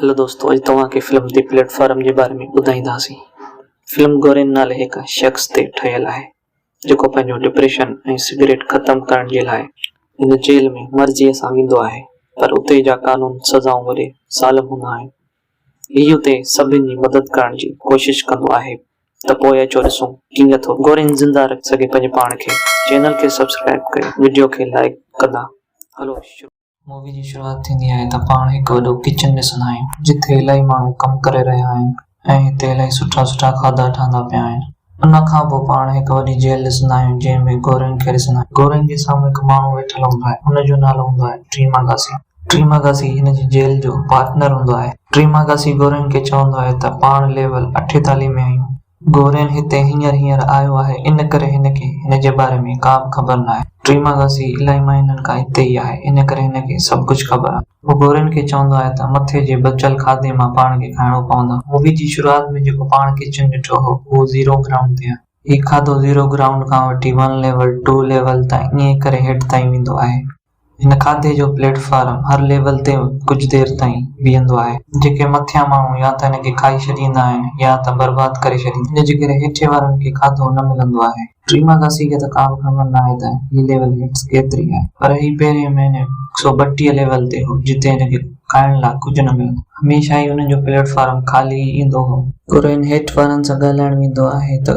هلو دوستو اڄ توهان کي فلم the plate form جي باري ۾ ٻڌائينداسين. فلم گورين نالي هڪ شخص تي ٺهيل آهي جيڪو پنهنجو ڊپريشن ۽ سگريٽ ختم ڪرڻ جي لاء هن جيل ۾ مرضيء سان ويندو آهي پر اتي جا قانون سزائون وڏي ظالم هوندا آهن. هي اتي سڀن جي مدد ڪرڻ جي ڪوشش ڪندو آهي ته پوء اچو ڏسون ڪيئن ٿو گورين زنده رکي سگهي پنهنجي پاڻ کي. چينل کي سبسڪرائب ڪيو وڊيو کي لائيڪ ڪندا هلو شروع. مووي جي شروعات ٿيندي آهي ته پاڻ هڪ وڏو ڪچن ڏسندا آهيون جتي الاهي ماڻهو ڪم ڪري رهيا آهن ۽ هتي الاهي سٺا سٺا کاڌا ٺهندا پيا آهن. ان کان پوء پاڻ هڪ وڏي جيل ڏسندا آهيون جنهن ۾ گورين کي ڏسندا آهيون. گورين جي سامهون هڪ ماڻهو ويٺل هوندو آهي ان جو نالو هوندو آهي ٽريماگاسي. ٽريماگاسي هن جي جيل جو پارٽنر هوندو آهي. ٽريماگاسي گورين کي چوندو آهي ته پاڻ ليول 48 ۾ آهيون. گورين هتي هينئر هينئر آيو آهي، ان ڪري هن کي هن جي باري ۾ ڪا به خبر ناهي. ٽريماگاسي الاهي مهينن کان هتي ئي آهي، ان ڪري هن کي سڀ ڪجهه خبر آهي. هو گورين کي چوندو آهي ته مٿي جي بچيل کاڌي مان پاڻ کي کائڻو پوندو. مووي جي شروعات ۾ جيڪو پاڻ ڪچن ڏٺو هو، اهو زيرو گرائونڊ تي آهي. هي کاڌو زيرو گرائونڊ کان وٺي ون ليول، ٽو ليول تائين ائين ڪري هيٺ تائين ويندو آهي. هن کاڌي جو پليٽ فارم هر ليول تي ڪجهه دير تائين بيهندو آهي. جيڪي مٿيان ماڻهو يا ته هن کي کائي ڇڏيندا آهن يا ته برباد ڪري ڇڏيندا آهن. ان جي ڪري هيٺين وارن کي کاڌو نه ملندو آهي. ٽريماگاسي کي ته ڪا به خبر ناهي ته هي ليول هيٺ ڪيتري آهي. پر هي پهرين مهيني 132 ليول تي هو جتي هن کي کائڻ لاء ڪجهه نه ملندو. هميشه ئي هن جو پليٽ فارم خالي ئي ايندو هو. ڪورين هيٺ وارن سان ڳالهائڻ ويندو آهي ته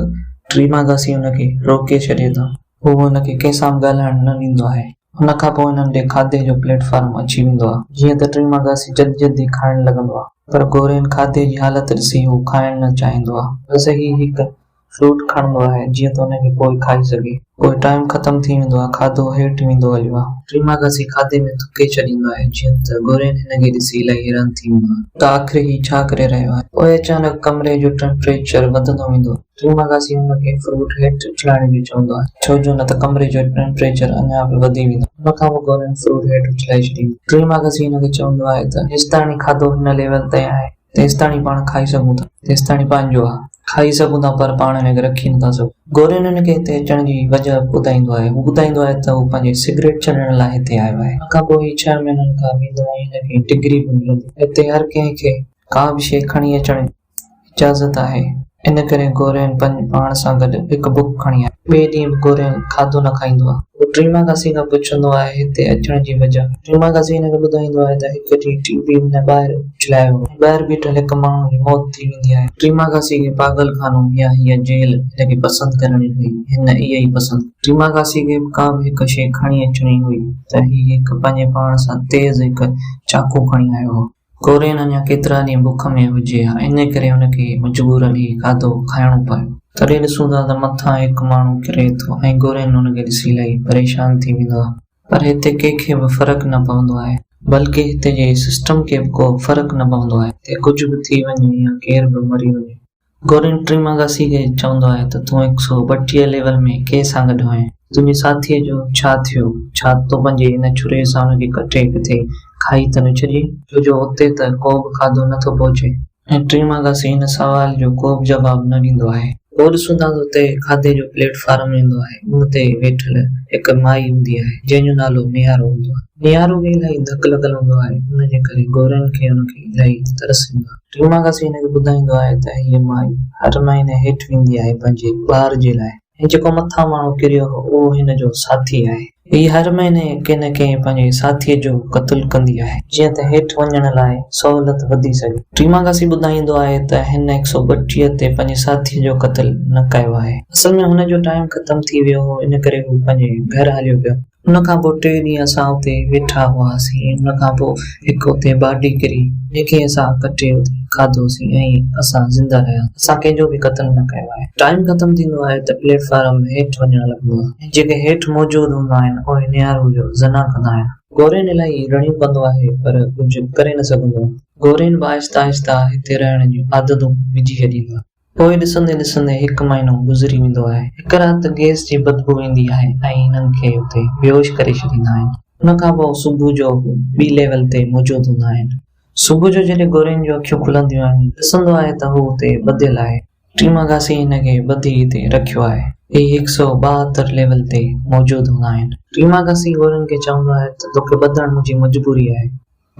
ٽريماگاسي هن کي روڪي ڇڏي ٿو. هو هن کي ڪنهن سان به ڳالهائڻ نه ڏيندو آهي. ان کان پوء هنن ڏي کاڌي جو پليٽ فارم اچي ويندو آهي. جيئن ته ٽريماگاسي جلدي جلدي کائڻ لڳندو آهي. پر گورين کاڌي جي حالت ڏسي هو کائڻ نه چاهيندو آهي. بس هي هڪ فروٽ کڻندو آهي جيئن ته ان کي پوء کائي سگهي. پوء ٽائيم ختم ٿي ويندو آهي کاڌو هيٺ ويندو هليو آهي. ٽريماگاسي کاڌي ۾ ٿڪي ڇڏيندو آهي جيئن ته گورين هن کي ڏسي الائي حيران ٿي ويندو آهي. ته آخر هي ڇا ڪري رهيو آهي. پوء اچانڪ ڪمري جو ٽيمپريچر وڌندو ويندو آهي. ٽريماگاسي هن کي فروٽ هيٺ اڇلائڻ جو چوندو آهي، ڇو جو نه ته ڪمري جو ٽيمپريچر اڃا به وڌي ويندو. ان کان پوء گورين فروٽ هيٺ اڇلائي ڇڏيندو. ٽريماگاسي هن کي چوندو آهي ته جيستاڻي کاڌو هن ليول تائين آهي، تيستاڻي پاڻ کائي سگهون ٿا، تيستاڻي پنهنجو آهي. کائي سگهون ٿا پر پاڻ هن کي رکي نٿا سگهون. گورين هن کي هتي اچڻ جي وجهه ٻڌائيندو آهي. هو ٻڌائيندو آهي ته هو پنهنجي سگريٽ ڇڏڻ لاء هتي آيو آهي. ان کان پوء هي ڇهن مهينن کان ويندو ۽ هن کي ڊگري به ملندي. هتي هر ڪنهن کي ڪا به شيء کڻي اچڻ جي. اجازت آهي، ان ڪري گورين پنهنجي پاڻ سان گڏ هڪ بڪ کڻي آيو. ٻئي ڏينهن به گورين کاڌو نه کائيندو آهي. هو ٽريماگاسي کان پڇندو آهي هتي اچڻ جي وجهه. ٽريماگاسي هن کي ٻڌائيندو آهي ته هڪ ڏينهن ٽي بي هن ٻاهر اڇلايو هو ۽ ٻاهر بيٺل هڪ ماڻهوء جي موت ٿي ويندي آهي. ٽريماگاسي کي پاڳل خانو يا هيء جيل هن کي پسند ڪرڻي هئي. هن اها ئي پسند ڪئي. ٽريماگاسي کي به ڪا به هڪ شيء کڻي اچڻي هئي ته هي هڪ پنهنجي پاڻ سان تيز هڪ چاقو کڻي آيو هو. ڪورين اڃا ڪيترا ڏينهن بک ۾ هجي ها، ان ڪري هن کي مجبورن هي کاڌو کائڻو پيو. تڏهن ڏسون ٿا ته مٿان هڪ ماڻهو ڪري ٿو ۽ گورين هن کي ڏسي الاهي پريشان ٿي ويندو آهي. پر هتي ڪنهن کي به فرق نه پوندو آهي. بلڪه هتي جي سسٽم کي به ڪو فرق نه پوندو آهي. هتي ڪجهه به ٿي وڃي يا ڪير به مري وڃي. گورين ٽريماگاسي کي چوندو آهي ته تون 132 ليول ۾ ڪنهن سان گڏ هئين؟ تنهنجي ساٿيء جو ڇا ٿيو؟ ڇا تو پنهنجي ان ڇري سان ان کي ڪٽي ڪٿي کائي ته نه ڇڏيئي؟ ڇو جو اتي ته ڪو به کاڌو نه ٿو پهچي. ۽ ٽريماگاسي ان سوال جو ڪو به جواب نه ڏيندو آهي. پوء ڏسون ٿا ته اتي کاڌي جو پليٽ فارم ايندو آهي. ان تي ويٺل هڪ مائي هوندي آهي، جنهن جو نالو نيارو هوندو آهي. نيارو کي الاهي ڌڪ لڳل هوندو آهي، ان جي ڪري گورين کي ان کي الاهي ترس ايندو آهي. ٽريماگاسي هن کي ٻڌائيندو آهي ته هيء مائي هر مهيني هيٺ ويندي آهي پنهنجي ٻار جي لاء ۽ جيڪو مٿان ماڻهو ڪريو هو اهو هن جو ساٿي آهي. هيء هر مهيني ڪنهن نه ڪنهن پنهنجي ساٿيء جو قتل ڪندي آهي جيئن ته هيٺ وڃڻ لاء سهولت وڌي سگهي. ٽريماگاسي ٻڌائيندو آهي ته هن 132 تي پنهنجي ساٿيء جو قتل نه ڪيو آهي. اصل ۾ هن جو ٽائيم ختم ٿي ويو هو ان ڪري هو پنهنجي گهر هليو ويو. ان کان پوء ٽي ڏينهن اسان اتي ويٺا هئاسين. ان کان پوء هڪ اتي باڊي ڪري، جنهن کي اسان ڪٽي اتي کاڌوسين ۽ اسان زنده رهياسين. اسان ڪنهن جو به قتل نه ڪيو آهي. ٽائيم ختم ٿيندو آهي ته پليٽ فارم هيٺ وڃڻ لڳندو آهي ۽ جيڪي هيٺ موجود هوندا آهن اهي نيارو جو زنا ڪندا آهن. گورين الاهي رڙيون ڪندو آهي پر ڪجهه ڪري نه سگهندو آهي. گورين به آهستي آهستي هتي رهڻ جون عادتون وجهي ڇڏيندو آهي. پوء ڏسندي ڏسندي هڪ مهينو گذري ويندو آهي. هڪ رات گئس جي بدبوء ايندي آهي ۽ هنن کي اتي بيهوش ڪري ڇڏيندا آهن. ان کان پوء صبح جو هو ٻي ليول تي موجود هوندا آهن. صبح جو جڏهن گورين جون اکيون کلنديون آهن، ڏسندو آهي ته هو اتي ٻڌل آهي. ٽيماگاسي هن کي ٻڌي اتي رکيو آهي. هي 172 ليول تي موجود هوندا آهن. ٽيماگاسي گورين کي چوندو آهي ته توکي ٻڌڻ منهنجي مجبوري آهي.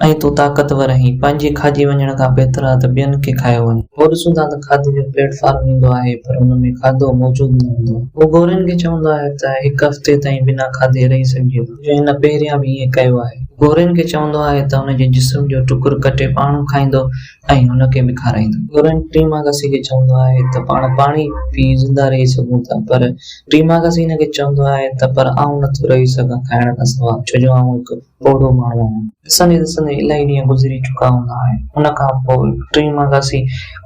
۽ تون طاقتور آهين، پنهنجي کاڄي وڃڻ کان بهتر آهي ته ٻين کي کايو وڃي. هو ڏسون ٿا ته کاڌي جو پليٽ فارم ايندو آهي پر ان ۾ کاڌو موجود نه هوندو آهي. هو گورين کي چوندو آهي ته هڪ هفتي تائين بنا کاڌي رهي سگهجي ٿو، جو هن پهريان به ائين ڪيو آهي. گورين کي چوندو آهي ته هن جي جسم جو ٽڪر ڪٽي پاڻ کائيندو ۽ هن کي به کارائيندو. گورين ٽيماگاسي کي چوندو آهي ته پاڻ پاڻي پي زنده رهي سگهون ٿا پر ٽيماگاسي هن کي چوندو آهي ته پر آئون نٿو رهي سگهان کائڻ کان سواء ڇو جو آئون هڪ پوڙهو ماڻهو آهيان. ڏسندي ڏسندي الاهي ڏينهن گذري چڪا هوندا آهن. ان کان پوء ٽيماگاسي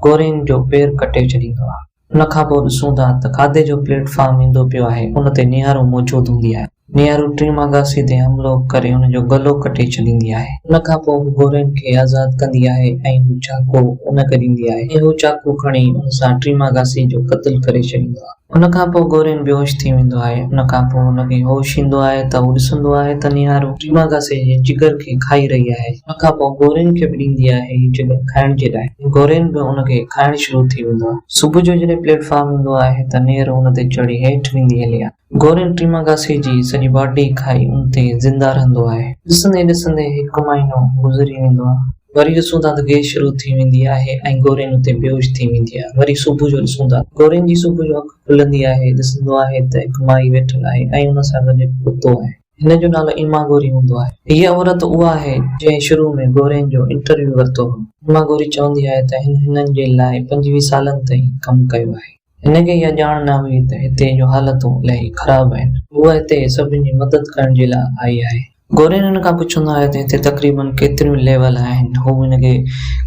گورين جو پير ڪٽي ڇڏيندو آهي. ان کان پوء ڏسون ٿا ته کاڌي جو پليٽ فارم ايندو پيو آهي، ان تي نيارو موجود هوندي آهي. نيارو ٽريماگاسي تي حملو ڪري ان جو گلو ڪٽي ڇڏيندي آهي. ان کان پوء هو گورين کي آزاد ڪندي آهي ۽ هو چاقو ان کي ڏيندي آهي ۽ هو چاقو کڻي ان سان ٽريماگاسي جو قتل ڪري ڇڏيندو آهي. ان کان پوء گورين بيهوش ٿي ويندو آهي. ان کان پوء هن کي هوش ايندو آهي ته هو ڏسندو آهي ته نيارو ٽريماگاسي جي جگر کي کائي رهي آهي. ان کان پوء گورين کي به ڏيندي آهي هي جگر کائڻ جي لاء ۽ گورين به ان کي کائڻ شروع ٿي ويندو آهي. صبح جو جڏهن پليٽ فارم ايندو آهي ته نيرو ان تي چڙهي هيٺ ويندي هلي آهي. گورين ٽريماگاسي جي سڄي باڊي کائي ان تي زنده رهندو آهي. ڏسندي ڏسندي هڪ مهينو گذري ويندو آهي. وري ڏسون ٿا ته گيس شروع ٿي ويندي آهي ۽ گورين اتي بيهوش ٿي ويندي آهي. وري صبح جو ڏسون ٿا گورين جي صبح جو اک کلندي آهي ڏسندو آهي ته هڪ مائي ويٺل آهي ۽ ان سان گڏ هڪ ڪتو آهي. هن جو نالو ايما گوري هوندو آهي. هيء عورت اها آهي جنهن شروع ۾ گورين جو انٽرويو ورتو هو. ايما گوري چوندي آهي ته هن هنن جي لاء 25 سالن تائين ڪم ڪيو آهي. هن کي اها ڄاڻ نه هئي ته هتي جون حالتون الاهي خراب آهن. هوء هتي سڀني جي مدد ڪرڻ جي لاء آئي آهي. گورين هن کان پڇندو آهي ته هتي تقريبن ڪيتريون ليول آهن. هو هن کي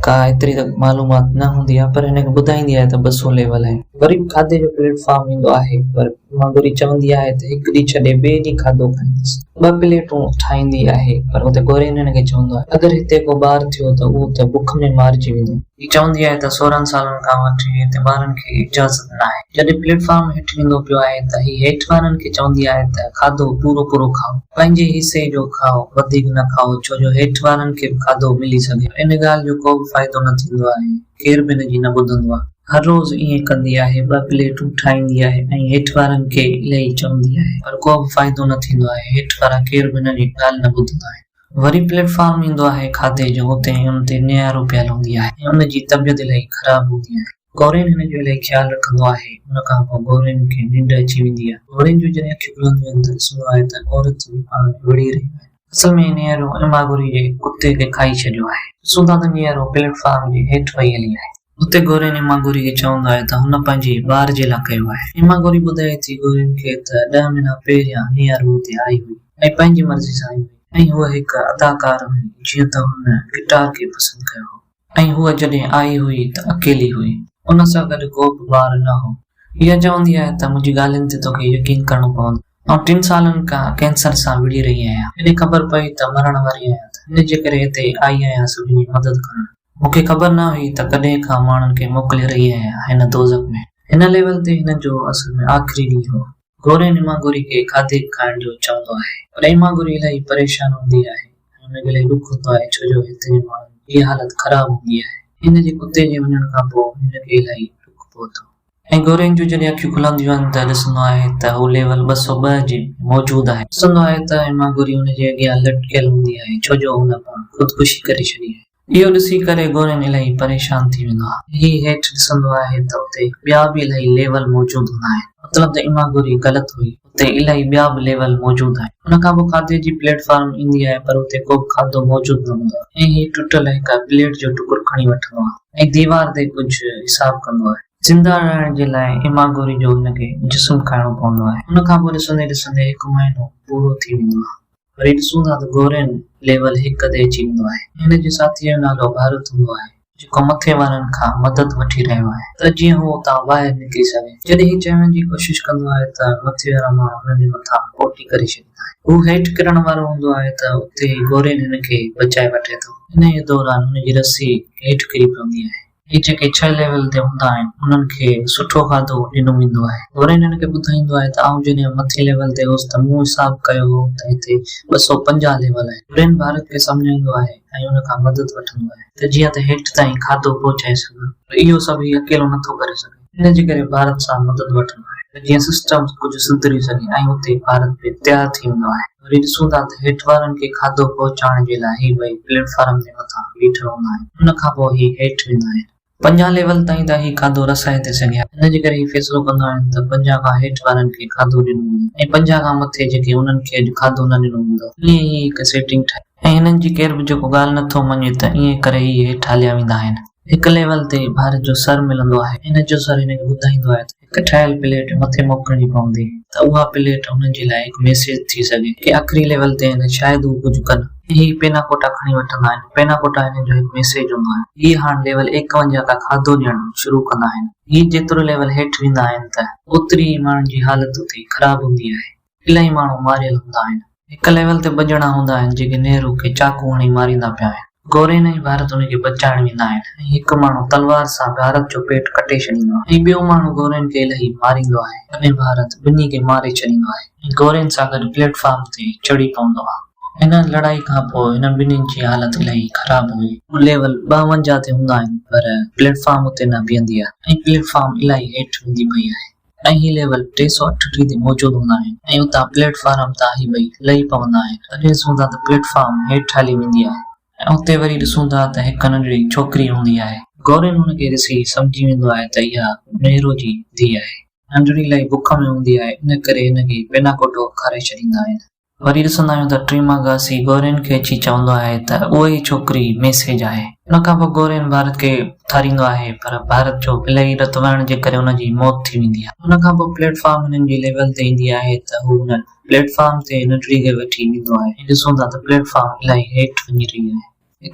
ڪا ايتري ته معلومات نه هوندي آهي پر هن کي ٻڌائيندي آهي ته 200 ليول آهن. وري به کاڌي جو پليٽ فارم ايندو آهي پر مانگوري چوندي آهي ته هڪ ڏينهن ڇڏي ٻئي ڏينهن کاڌو کائيندس. ٻه پليٽون ٺاهيندي آهي پر اتي گورين هن کي چوندو آهي اگر هتي ڪو ٻار ٿيو ته اهو ته بک ۾ مارجي ويندو. هي چوندي آهي ته 16 سالن کان وٺي هتي ٻارن کي اجازت ناهي. جڏهن پليٽ فارم هيٺ ويندو پيو آهي ته هي هيٺ وارن کي چوندي آهي ته کاڌو پورو پورو کائو. پنهنجي حصي جو کائو وڌيڪ نه کائو ڇو جو هيٺ وارن کي به کاڌو ملي سگهي. ان ڳالهه جو ڪو به فائدو نه ٿيندو آهي. ڪير به هن جي نه ٻڌندو آهي. هر روز ائين ڪندي آهي، ٻه پليٽون ٺاهيندي آهي ۽ هيٺ وارن کي الائي چوندي آهي. پر ڪو به فائدو نه ٿيندو آهي، هيٺ وارا ڪير به هن جي ڳالهه نه ٻڌندا آهن. وري پليٽ فارم ايندو آهي کاڌي جو، اتي ان تي نيارو پيل هوندي آهي ۽ ان جي طبيعت الائي خراب هوندي آهي. گورين هن جو الائي خيال رکندو آهي. ان کان پوء گورين کي ننڊ اچي ويندي آهي. گورين جون جڏهن اکيون کلنديون آهن ته ڏسندو آهي ته عورتون پاڻ ۾ وڙهي رهيون آهن. اصل ۾ نيئرو اماگوري جي ڪتي کي کائي ڇڏيو آهي. ڏسون ٿا ته نيئرو پليٽ فارم جي هيٺ وئي هلي آهي. اتي گورين اماگوري کي چوندو آهي ته هن پنهنجي ٻار جي لاء ڪيو آهي. اماگوري ٻڌائي ٿي گورين کي ته ڏهه مهينا پهريان نيئرو هتي آئي هئي ۽ پنهنجي مرضي سان آئي هئي ۽ هوء هڪ اداڪاره هئي جيئن ته هن گٽار کي پسند ڪيو هو. ۽ هوء جڏهن آئي هئي ته اڪيلي هئي. ان سان گڏ ڪو به ٻار نه هو. اها چوندي آهي ته منهنجي ڳالهين تي توکي يقين ڪرڻو پوندو. آئون ٽن سالن کان ڪينسر سان وڙهي رهي آهيان. جڏهن خبر پئي ته مرڻ واري آهيان ته ان جي ڪري هتي آئي آهيان سڀني جي مدد ڪرڻ. مون کي خبر نه هئي ته ڪڏهن کان ماڻهن کي موڪلي رهي آهيان هن دوزخ ۾. هن ليول تي هن جو اصل ۾ آخري ڏينهن هو. گورين ايمانگوري کي کاڌي کائڻ جو چوندو آهي پر ايمانگوري الاهي پريشان هوندي آهي ۽ هن کي الاهي ڏک هوندو آهي ڇو جو هتي جي ماڻهن جي حالت خراب هوندي آهي. هن جي ڪتي جي وڃڻ کان پوء هن کي الاهي ڏک پهتو. ۽ گورين جون جڏهن اکيون کلنديون آهن ته ڏسندو آهي ته هو ليول 202 جي موجود آهي. ڏسندو آهي ته ايمانگوري هن جي اڳيان لٽڪيل هوندي آهي ڇو جو هن پاڻ خودڪشي ڪري ڇڏي آهي. اهو ڏسي ڪري گورين الاهي پريشان ٿي ويندو آهي. هي هيٺ ڏسندو آهي ته اتي ٻيا به الاهي ليول موجود هوندا آهن. مطلب ته ايماگوري غلط هئي. اتي الاهي ٻيا به ليول موجود آهن. ان کان پوء کاڌي جي پليٽ فارم ايندي آهي پر اتي ڪو به کاڌو موجود نه هوندو آهي ۽ هي ٽٽل هڪ پليٽ جو ٽڪر کڻي وٺندو آهي ۽ ديوار تي ڪجهه حساب ڪندو آهي. زنده رهڻ جي لاء ايماگوري جو هن کي جسم کائڻو پوندو آهي. ان کان پوء ڏسندي ڏسندي هڪ مهينو پورو ٿي ويندو آهي. وري ڏسون ٿا ته گورين ليول هڪ تي اچي ويندو آهي. هن جي ساٿيء جو نالو ڀارت هوندو آهي، جيڪو مٿي وارن کان مدد وٺي رهيو آهي ته جيئن هو اتان ٻاهر نڪري سگهي. جڏهن هي چوڻ جي ڪوشش ڪندو آهي ته مٿي وارا ماڻهو هن جي مٿان پوٽي ڪري ڇڏيندا آهن. هو هيٺ ڪرڻ وارو هوندو آهي ته اتي ئي گورين هن کي بچائي وٺي ٿو. انهيء دوران هن جي رسي هيٺ ڪري پوندي آهي. هي جيڪي ڇهه ليول تي هوندا آهن انهن کي سٺو کاڌو ڏنو ويندو آهي. گورين هن کي ٻڌائيندو آهي ته آئون جڏهن مٿين ليول تي هوس ته مون حساب ڪيو هو ته هتي 250 ليول آهن. گورين ڀارت کي سمجهائيندو آهي ۽ ان کان مدد وٺندو آهي ته جيئن ته هيٺ تائين کاڌو پهچائي سگهن پر اهو سڀ هي اڪيلو نٿو ڪري سگهي ان جي ڪري ڀارت سان مدد وٺندو آهي ته جيئن سسٽم ڪجهه سڌري سگهي ۽ اتي ڀارت به تيار ٿي ويندو آهي. وري ڏسون ٿا ته هيٺ وارن کي کاڌو پهچائڻ جي لاء هي ٻئي پليٽ فارم جي مٿان بيٺل هوندا آهن. ان کان پوء هي هيٺ ويندا آهن. 50 ليول تائين ته هي کاڌو رسائي ٿي سگهيا. ان جي ڪري هي فيصلو ڪندا آهن ته 50 کان هيٺ وارن کي کاڌو ڏنو وڃي ۽ 50 کان مٿي جيڪي انهن کي اڄ کاڌو نه ڏنو ويندو. ائين هي هڪ سيٽنگ ٺاهي. ۽ هنن جي ڪير به جيڪو ڳالهه نه ٿو مڃي ته ائين ڪري هي هيٺ هليا ويندا آهن. هڪ ليول تي ڀارت جو سر ملندو آهي. هن جو سر هن کي ٻڌائيندو آهي ته هڪ ٺاهيل پليٽ مٿي موڪلڻي پوندي ته اها پليٽ هنن جي لاء هڪ ميسيج ٿي سگهي. ڪي آخري ليول تي آهن شايد هو ڪجهه ڪن. هي پيناڪوٽا کڻي وٺندا آهن. پيناڪوٽا هنن جو هڪ ميسيج هوندو آهي. هي هاڻ ليول 51 کان کاڌو ڏيڻ شروع ڪندا آهن. هي جيترو ليول هيٺ ويندا آهن ته اوتري ئي ماڻهن جي حالت اتي خراب هوندي آهي. الاهي ماڻهو ماريل هوندا آهن. هڪ ليول تي ٻه ڄڻا هوندا آهن جيڪي نهرو کي چاقو هڻي ماريندا پيا آهن. گورين ۽ ڀارت ان کي بچائڻ ويندا آهن ۽ هڪ ماڻهو تلوار سان ڀارت جو پيٽ ڪٽي ڇڏيندو آهي ۽ ٻيو ماڻهو گورين کي الاهي ماريندو آهي. تڏهن ڀارت ٻنهي کي ماري ڇڏيندو آهي ۽ گورين سان گڏ پليٽ فارم تي چڙهي پوندو آهي. هن لڙائي کان پوء هنن ٻنهي جي حالت الاهي خراب هئي. هو ليول 52 تي هوندا آهن پر پليٽ فارم اتي نه بيهندي آهي ۽ پليٽ فارم الاهي هيٺ ويندي پئي آهي. ۽ هي ليول 338 تي موجود هوندا آهن ۽ اتان پليٽ فارم تان هي ٻئي لهي پوندا آهن تڏهن ڏسون ٿا ته پليٽ فارم هيٺ هلي ويندي آهي ۽ اتي وري ڏسون ٿا ته هڪ ننڍڙي ڇوڪري هوندي آهي. گورين هن کي ڏسي سمجهي ويندو آهي ته اها نهرو جي ڌيء آهي. ننڍڙي الاهي بک ۾ هوندي آهي ان ڪري هن کي پيناڪوٽو کارائي ڇڏيندا آهن. وري ڏسندا آهيون ته ٽريما گاسي گورين کي اچي چوندو آهي ته اها ئي ڇوڪري ميسيج آهي. ان کان پوء گورين ڀارت کي اٿاريندو آهي پر ڀارت جو الاهي رت وهڻ جي ڪري ان جي موت ٿي ويندي آهي. ان کان پوء پليٽ فارم هنن جي ليول تي ايندي آهي ته هو ان پليٽ فارم تي ننڍڙي کي وٺي ويندو آهي ۽ ڏسون ٿا ته پليٽ فارم الاهي هيٺ وڃي رهي آهي.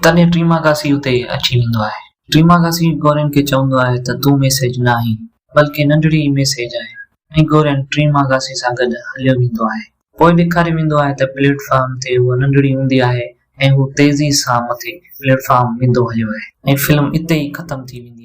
تڏهن ٽريما گاسي اتي اچي ويندو آهي. ٽريما گاسي گورين کي چوندو آهي ته تون ميسيج نه آهين بلڪه ننڍڙي ئي ميسيج آهي ۽ گورين ٽريما گاسي سان گڏ هليو ويندو آهي. پوء ڏيکاريو ويندو آهي ته پليٽ فارم تي هوء ننڍڙي هوندي آهي ۽ هو تيزي سان مٿي پليٽ فارم ويندو هليو آهي. ۽ فلم اتي ئي ختم ٿي ويندي آهي.